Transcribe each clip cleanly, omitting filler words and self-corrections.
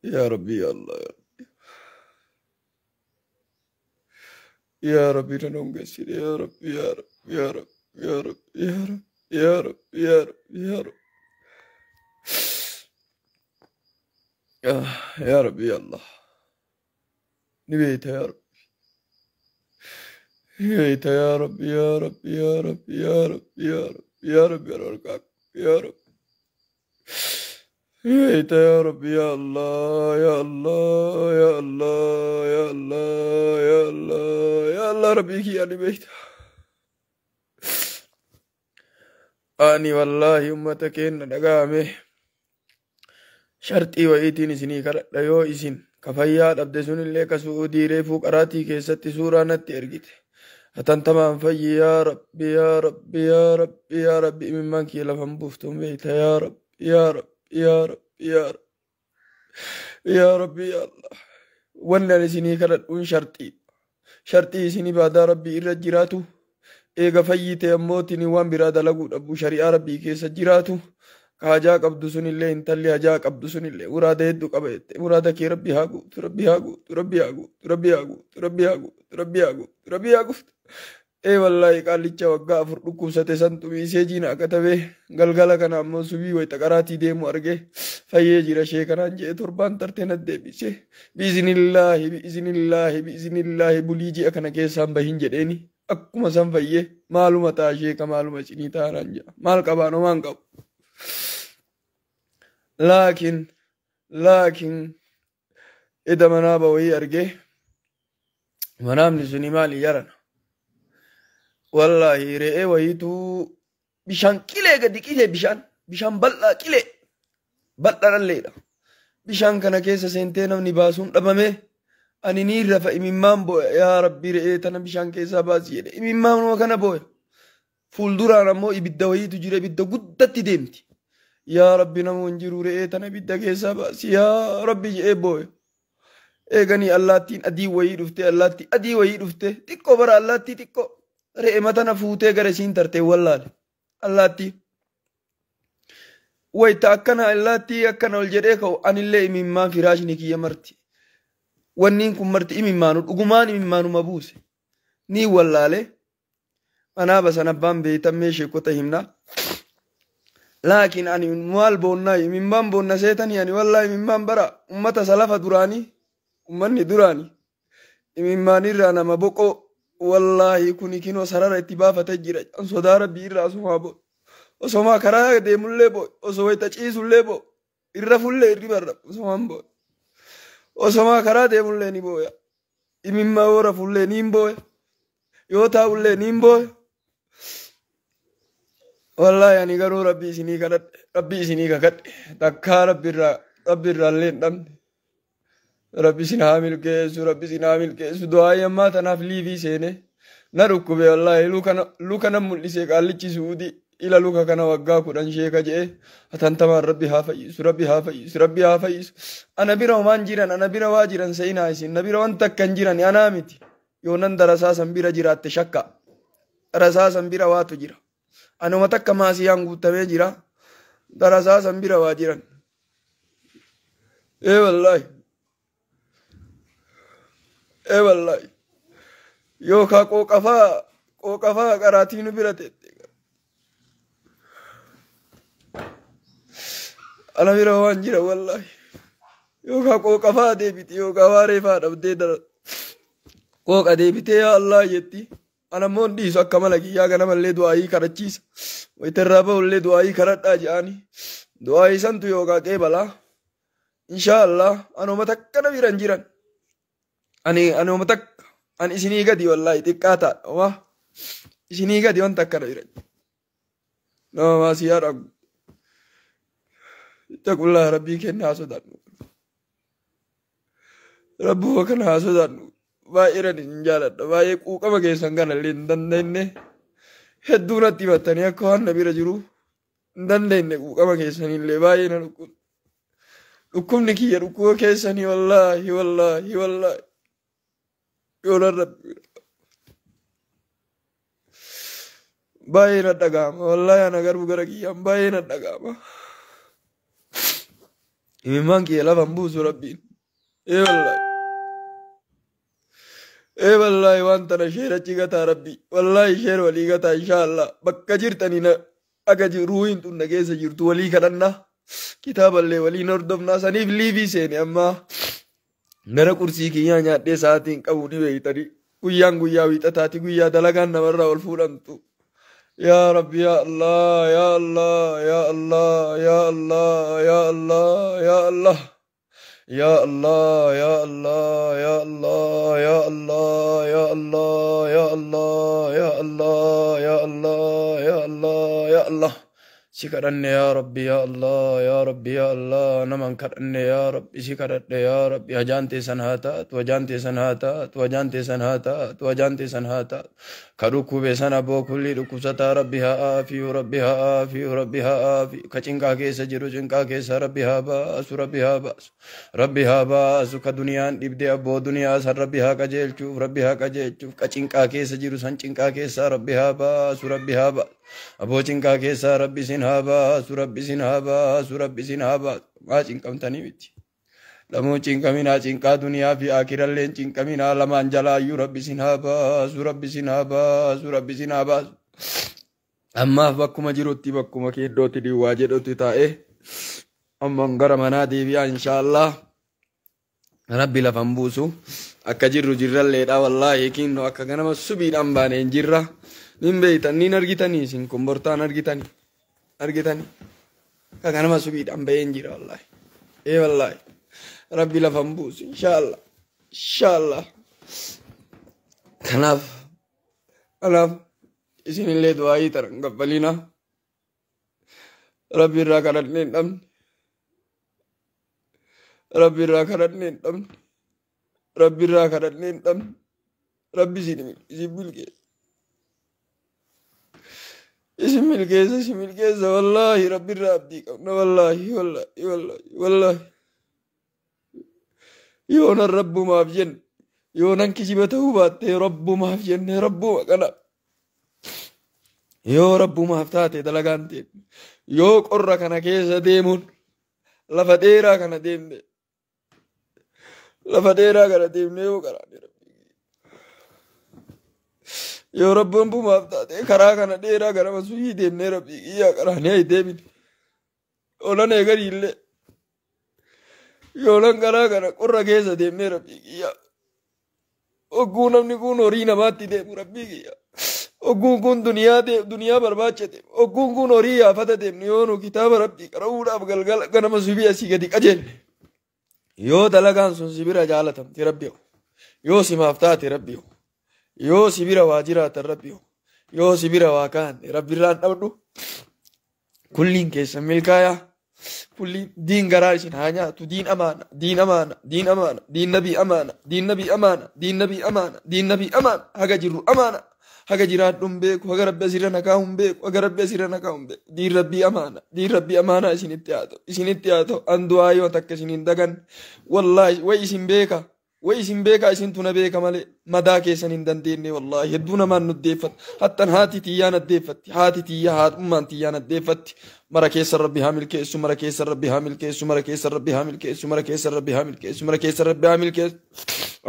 Yaa Rabbi yaa Allah yaa Rabbi nan hongeessine yaa Rabbi yaa Rabbi yaa Rabbi yaa Rabbi yaa Rabbi yaa Rabbi yaa Rabbi yaa Rabbi yaa Rabbi yaa Allah ni beeyta yaa Rabbi ni beeyta yaa Rabbi yaa Rabbi yaa Rabbi yaa Rabbi yaa Rabbi yaa Rabbi yaa Rabbi yaa Rabbi ni beeyta yaa Rabbi yaa Allah yaa Allah yaa Allah yaa Allah yaa Allah yaa Allah Rabbii kiyya ni beeyta. Ani wallaahi ummata keenya dhaga'ame sharxii wayiitiin isinii kadhadha yoo isin ka fayyaa dhabde sunillee ka su'uudii reefuu qaraatii keessatti suuraa natti ergite. Hatantamaan fayyi yaa Rabbi yaa Rabbi yaa Rabbi yaa Rabbi imimmaan kiyya lafan buuftuun beeyta yaa Rabbi yaa Rabbi yaa Rabbi yaa Rabbi yaa Rabbi yaa Allah. Wanni ani isinii kadhadhuun sharxii. Sharxii isin ibaadaa Rabbii irra jiraatu. Eega fayyite ammootiin waan biraa dalaguu dhabu shari'aa Rabbii keessa jiraatu. Ka hajaa qabdu sunillee intalli hajaa qabdu sunillee muraada hedduu qaba jette. Muraada kee Rabbi haa guutu Rabbi haa guutu Rabbi haa guutu Rabbi haa guutu Rabbi haa guutu Rabbi haa guutu Rabbi haa guutu. Ee wallaahi qaallicha waggaa 4 dhukkubsate santu miiseejii naa katabee galgala kana ammoo subii wayita qaraatii deemu arge fayyee jira ishee kanaan jedhe torbaan tartee na deebise. Biizinillaahi biizinillaahi biizinillaahi bulii ji'a kana keessaan bahin jedheeni akkuma san fayyee maaluma ta'a sheeka maaluma isinii ta'anaan jedha maal qabaan homaan qabu. Laakiin laakiin eda manaaba wayii arge manaabni suni maali yarana. Wallaahi re'ee wayiitu bishaan qilee gadi qilee bishaan bishaan bal'aa qilee bal'aa dhalleedha. Bishaan kana keessa seentee namni baasuun dhabame ani ni rafa imimmaan booya yaa Rabbi re'ee tana bishaan keessaa baasi jedhe imimmaanuma kana booya. Fuulduraan ammoo ibidda wayiitu jira ibidda guddatti deemti. Yaa Rabbi namuu hin jiru re'ee tana ibidda keessaa baasi yaa Rabbi jedhee booya. Eeganii allaattiin adii wayii dhufte allaattii adii wayii dhufte xiqqoo bara allaattii xiqqoo re'ee matana fuutee gara isiin tartee wallaale allaattii. Wayita akkana allaattii akkana ol jedhee ka'u anillee imimmaan firaashni kiyya marti. Wanniin kun marti imimmaanu dhugumaan imimmaanuma buuse. Ni wallaale. Manaaba sana abbaan beeytammee sheekota himna. Laakiin ani maal boonnaa imimmaan boonna seetanii ani wallaahi imimmaan bara ummata salafa duraanii ummanni duraanii imimmaanirraa nama boqoo wallaahi kuni kinoo sarara itti baafatee jira sodaa rabbii irraa osumaa bo'o osomaa karaa deemullee bo'o osoo wayita ciisullee bo'o irra fullee irri barra osomaan bo'o osomaa karaa deemullee ni booya imimmaa yoo rafullee ni booya yoo taa'ullee ni booya. Wallaahi ani garuu rabbii isinii kadhadhe rabbii isinii kakadhe takkaa rabbi irraa rabbi irraa illee hin dhabne. Rabbi isin haa milkeessu rabbi isin haa milkeessu du'aa ammaa tanaaf liivii seene na dhukkube wallaahi luka nan mul'ise qaallichi suudii ila luka kana waggaa 10 sheeka jedhe hatantamaan rabbi haa fayyisu rabbi haa fayyisu rabbi haa fayyisu ana bira homaan jiran ana bira waa jiran sa'inaa isin na bira wanta akka hin jiran anaa miti yoo nan darasaa san bira jiraatte shakka darasaa san bira waatu jira anuma takka maasiyaan guutamee jira darasaa san bira waa jiran ee wallaahi ee wallaahi yookaa qooqafaa qaraatii nu bira teette ana bira waan jira wallaahi yookaa qooqafaa deebiti yookaa waareefaa dhabdee dara qooqa deebitee yaa Allah jetti ana immoo hin dhiisu akka mala kiyyaa ganamallee du'aayii kadhachiisa wayita irraa bahullee du'aayii kadhadhaa jedhaani du'aayii santu yookaa qeebalaa inshaa Allah anuma takka na bira hin jiran ani anuma takka ani isinii gadi wallaahi xiqqaa ta'a waa isinii gadi wanta akka na bira nama maasiyaa dhagu ittaqullaa rabbii kenna haa sodaannu rabbuma kana haa sodaannu baay'ee nan hin jaaladha baay'ee quuqama keessan kana illee hin dandeenye hedduu natti himattanii akka waan na bira jiru hin dandeenye quuqama keessanillee baay'ee na dhukkuba dhukkubni kiyya dhukkuba keessanii wallaahi wallaahi wallaahi yoo nan rabbi baay'ee na dhaga'ama wallaahi ana garuu gara kiyyaan baay'ee na dhaga'ama. Imimmaan kiyya lafa hin buusu Rabbiin. Ee wallaahi. Ee wallaahi, waan tana share achi gataa Rabbi. Wallaahi, share walii gataa, inshaallah. Bakka jirtanii na aga ruuhin tun na keessa jirtu walii kadhannaa. Kitaaballee waliin hordofnaa, saniif live seene. Ammaa gara qursii kiyyaa nyaadhee sa'aatiin qabu ni beeytanii. Guyyaan guyyaa wiixataati, guyyaa dalagaan namarraa ol fuudhamtu. Yaa Rabbi, yaa Allah, yaa Allah, yaa Allah, yaa Allah, yaa Allah, yaa Allah. Ya Allah, ya Allah, ya Allah, ya Allah, ya Allah, ya Allah, ya Allah, ya Allah, ya Allah, ya Allah. Si kadhanne, yaa Rabbi, yaa Allah, yaa Rabbi, yaa Allah, naman kadhanne, yaa Rabbi, si kadhadhe, yaa Rabbi, hajaan teessan haa taatu, hajaan teessan haa taatu, hajaan teessan haa taatu, hajaan teessan haa taatu. Ka dhukkube sana boo kulli dhukkubsataa Rabbi haa aafiyu, Rabbi haa aafiyu, Rabbi haa aafiyu. Ka cinqaa keessa jiru cinqaa keessa Rabbi haa baasu, Rabbi haa baasu, Rabbi haa baasu. Ka duniyaan dhibde abboo duniyaa san Rabbi haa qajeelchuuf, Rabbi haa qajeelchuuf. Ka cinqaa keessa jiru san cinqaa keessaa Rabbi haa baasu, Rabbi haa baasu. Aboo cinqaa keessaa Rabbi isin haa baasu, Rabbi isin haa baasu, Rabbi isin haa baasu. Maa cinqamtanii miti. Lamuu cinqaminaa, cinqaa duniyaa fi akiralleen cinqaminaa, lamaan jalaayyuu Rabbi isin haa baasu, Rabbi isin haa baasu, Rabbi isin haa baasu. Ammaaf bakkuma jirutti, bakkuma keeddootti diwwaa jedhutti taa'ee amman gara manaa deebi'aa, inshaallah. Rabbi lafan buusu. Akka jirru jirralleedha, wallaahi, kinnoo akka ganama subiidhaan baane hin jirra. Nin beeytan, nin argitanii, isin kun bortaan argitanii. Argitanii. Akka ganama subiidhaan bahee hin jira, wallaahi. Ee wallaahi. Rabbi lafan buusu, inshaallah. Inshaallah. Kanaaf isinillee du'aayii taran gabbalina. Rabbi irraa kadhannee hin dhabne. Rabbi irraa kadhannee hin dhabne. Rabbi irraa kadhannee hin dhabne. Rabbi isin milkeessa. Isin milkeessa, isin milkeessa, wallaahi, Rabbi irraa abdii qabna, wallaahi, wallaahi, wallaahi, wallaahi. Yoonan Rabbumaaf jenne, yoonan kijiba ta'uu baattee, Rabbumaaf jenne, Rabbuma kana. Yoo Rabbumaaf taate dalagaan ta'e, yoo qorra kana keessa deemuun lafa dheeraa kana deemne, lafa dheeraa kana deemne yoo karaane, yoo Rabbumaaf taate karaa kana dheeraa gara masuuyii deemnee Rabbii kiyyaa karaanee ayi deemine. Yoonan eegarii illee yoonan karaa kana qorra keessa deemnee, Rabbii kiyyaa. Ogguu namni kun horii namaatti deemu, Rabbii kiyya. Ogguun kun duniyaa duniyaa barbaacha deemu. Ogguun kun horii yaafata deemnu, yoo nu kitaaba Rabbii qara'uudhaaf galgala ganama subii asii gadi qajeelle. Yoo dalagaan sun si bira jaalatamti, Rabbi, yoo simaaf taate, Rabbi, yoo si bira waa jiraatan, Rabbi, yoo si bira waa kaanne, Rabbi irraan dhabdu. Kulliin keessan milkaayaa. Kulliin diin garaa isin haa nyaatu. Diin amaana, diin amaana, diin amaana, diin nabii amaana, diin nabii amaana, diin nabii amaana, diin nabii amaana. Haga jirru amaana. Haga jiraadhu hin beeku, haga Rabbi asirra nakaa hin beeku, haga Rabbi asirra nakaa hin beeku. Diin Rabbii amaana, diin Rabbii amaana isinitti haa ta'u, isinitti haa ta'u. An du'aa yoo takka isin hin dagan, wallaahi, way isin beeka. Way isin beeka, isintu na beeka malee madaa keessan hin dandeenye, wallaahi, hedduu namaan nuddeeffatti. Hattan haati tiyyaan addeeffatti, haati tiyya haadhummaan tiyyaan addeeffatti. Mara keessa Rabbi haa milkeessu, mara keessa Rabbi haa milkeessu, mara keessa Rabbi haa milkeessu, mara keessa Rabbi haa milkeessu, mara keessa Rabbi haa milkeessu.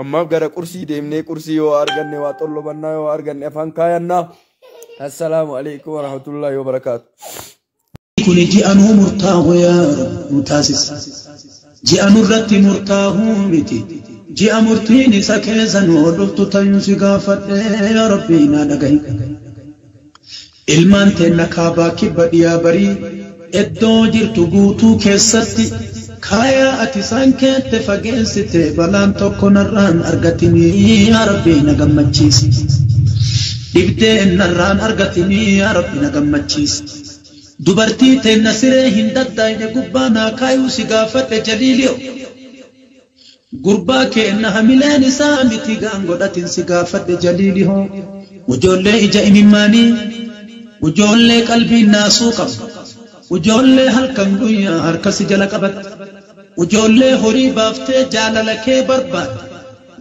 Ammaaf gara qursii deemnee qursii yoo arganne waa xollobannaa, yoo arganne afaan kaayannaa. Assalaamu alaikum warahmatullaahi wabarakaatu. Kuni ji'a nuu murtaa'u, yaa Rabbi, nu taasisa. Ji'a nurratti murtaa'uu miti. Ji'a murtiin isa keessa nu dhuftu tayuun si gaafadhe, yaa Rabbi, naa dhagahi. Ilmaan teenna kaabaa, kibba, dhiyaa, barii iddoo jirtu guutuu keessatti kaayaa ati isaan keette fageessite balaan tokko narraan argatinii, yaa Rabbi, na gammachiisi. Dhibdee narraan argatinii, yaa Rabbi, na gammachiisi. Dubartii teenna siree hin daddaayne gubbaa naa kaayuu si gaafadhe, jaliiliyo. Gurbaa keenna hamileen isaa miti gaan godhatin si gaafadhe, jaliilihoo. Ijoollee ija imimmaanii, ijoollee qalbii naasuu qabdu, ijoollee halkan guyyaa harka si jala qabatte, ijoollee horii baaftee jaalala kee barbaadde.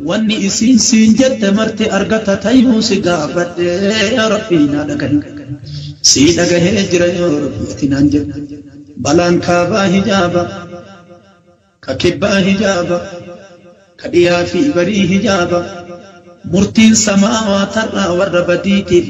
Wanni isiin siin jette marti argata tayuu si gaafadhe, yaa Rabbi, naa dhagahi. Si dhagahee jira, yaa Rabbi, ati naan jedhe. Balaan kaabaa hijaaba. Ka kibbaa hijaaba. Ka dhiyaa fi barii hijaaba. Murtiin samaawaa tarraa warra badiitiif.